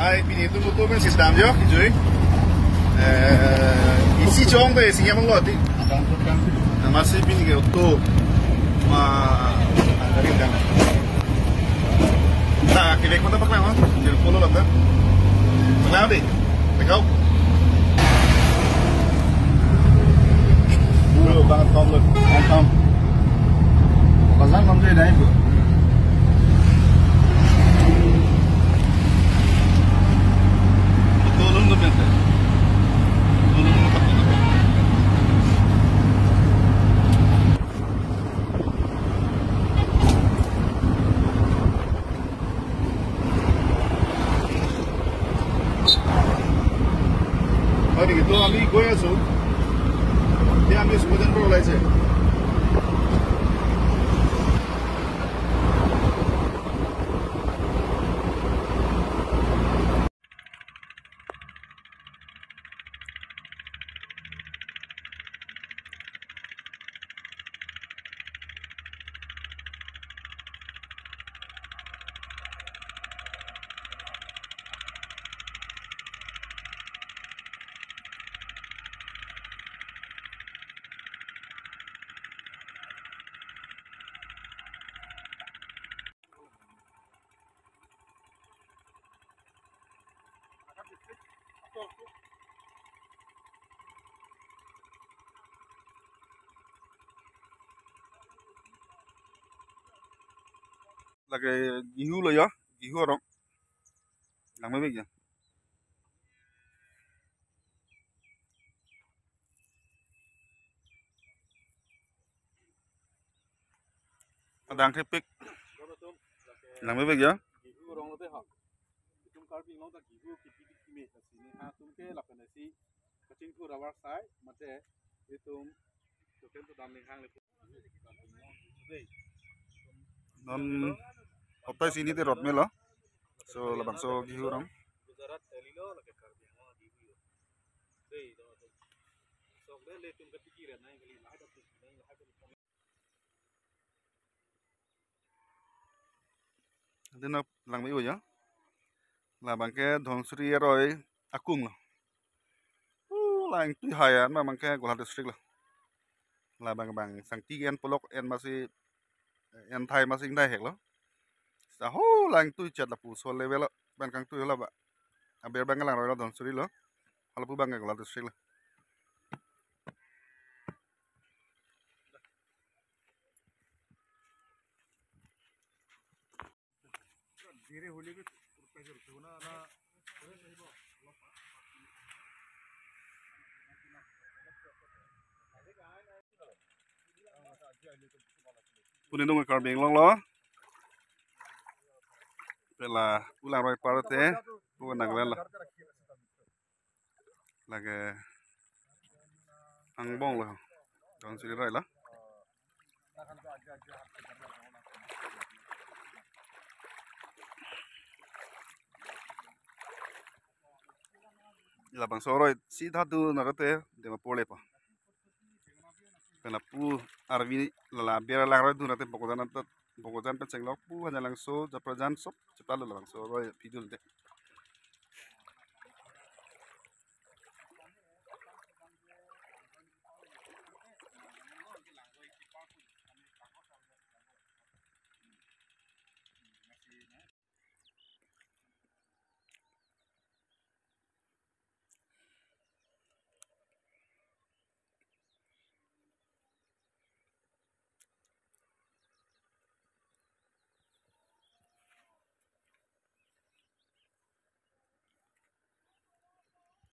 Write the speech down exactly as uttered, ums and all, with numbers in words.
Hai, pini itum auto pen si damjok, kijui. Eh, isi chong te, isi nyamang lo, ti. Amatsi pini ke auto. Ma, gari dam. Ta, kevek mata paklang, oh. Jadi polo lo, ta. Paklang, dei. Tekau. Bro, bang tom lo, bang tom. Pasang tom je dai, bro. Tolong lo, bang. Tolong lo, bang. Hari itu kami goya su. Dia kami sebutan pro lai se. Lake Gehu lo ya, Gehu arong. Langmebek ya. Adang kepik. Langmebek ya. Gehu arong lo te ha. Itum Karbi Anglong ta Gehu kiti kiti me ta sini ha atum ke lapen si kachingthur avar sai mate itum token to dam ning hang le. Non opai sini te rot melo. So labangso Gehu arong. Gujarat teli lo lake Karbi Anglong Gehu. Dei, do, do. Sok le le tum katiki re nai kali lahai da tum nai lahai da tum. Adin langme-o ya. Labang ke Dhansiri aroi akung lo. Uh, langtui hai an abang ke Golaghat district lo. Labang bang sangti en polok en masi en thai masi ingdai hek lo. Sa ho langtui chat lapuson level lo. Ban kangtui lo ba. Aber bang langroi lo Dhansiri lo. Halapu bang ke Golaghat district lo. Pune dong Karbi Anglong lo. Pela pu langroi apar te pu Nagaland lo. Lake angbong lo. Dhansiri aroi lo. Labangso aroi si dhatu naro te Dimapur lepo. Pen lapu arvi lala aber langroi dun ate Bokajan anta, Bokajan pen chenglok pu Hanjanglangso, Japrajan sop chepalo labangso aroi pidul te.